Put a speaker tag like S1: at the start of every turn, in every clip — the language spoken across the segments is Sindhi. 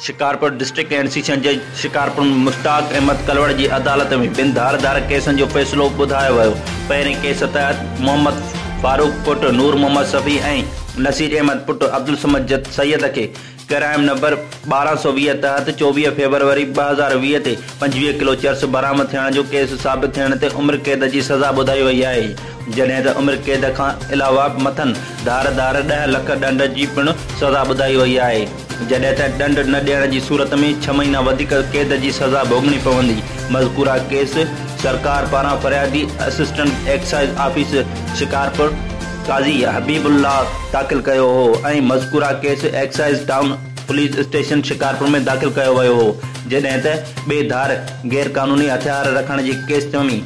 S1: شڪارپور ڊسٽرڪٽ اينڊ سيشن جج شڪارپور مشتاق احمد ڪلوڙ جي عدالت ۾ ٻن ڌار ڌار ڪيسن جو فيصلو ٻڌايو ويو. پهرين ڪيس تحت محمد فاروق پٽ نور محمد صفي ۽ نصير احمد پٽ عبدالصمد جت سيد کي ڪرائيم نمبر 1220 تحت 24 فيبروري 2020 تي 25 ڪلو چرس برآمد ٿيڻ جو ڪيس ثابت ٿيڻ تي عمر قيد جي سزا ٻڌائي وئي آهي جڏهن ته عمر قيد کان علاوه مٿن ڌار ڌار 10 لک ڏنڊ جي پڻ سزا ٻڌائي وئي آهي جڏهن ته ڏنڊ نه ڏيڻ جي صورت ۾ ڇهه مهينا وڌيڪ قيد جي سزا ڀوڳڻي پوندي. مذڪوره ڪيس سرڪار پاران فريادي assistant excise office Shikarpur Qazi Habib Ullah داخل ڪيو هو ۽ مذڪوره case excise town police station Shikarpur ۾ داخل ڪيو ويو هو جڏهن ته ٻئي ڌار غيرقانوني هٿيار رکڻ جي ڪيس ۾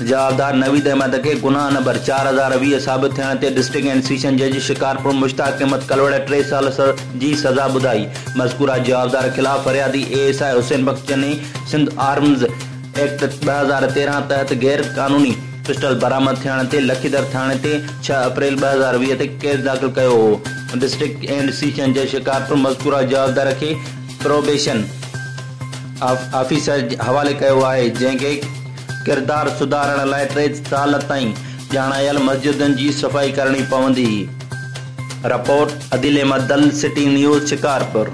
S1: جوابدار نويد احمد کي گناهه نمبر 4020 ثابت ٿيڻ تي ڊسٽرڪٽ اينڊ سيشن جج شڪارپور مشتاق احمد ڪلوڙ ٽي سال جي سزا ٻڌائي. مذڪوره جوابدار خلاف فريادي A S I Hussain Bakhsh Channi Sindh arms act 2013 تحت غير قانوني پسٽل برآمد ٿيڻ تي لکيدر ٿاڻي تي 6 اپريل 2020 تي ڪيس داخل ڪيو هو. ڊسٽرڪٽ اينڊ سيشن جج شڪارپور مذڪوره جوابدار کي پروبيشن آفيسر حوالي ڪيو آهي جنهن کي ڪردار سڌارڻ لاء ٽي سال تائين ڄاڻايل مسجدن جي صفائي ڪرڻي پوندي. Report, Adeel Ahmed Dal, city news, Shikarpur.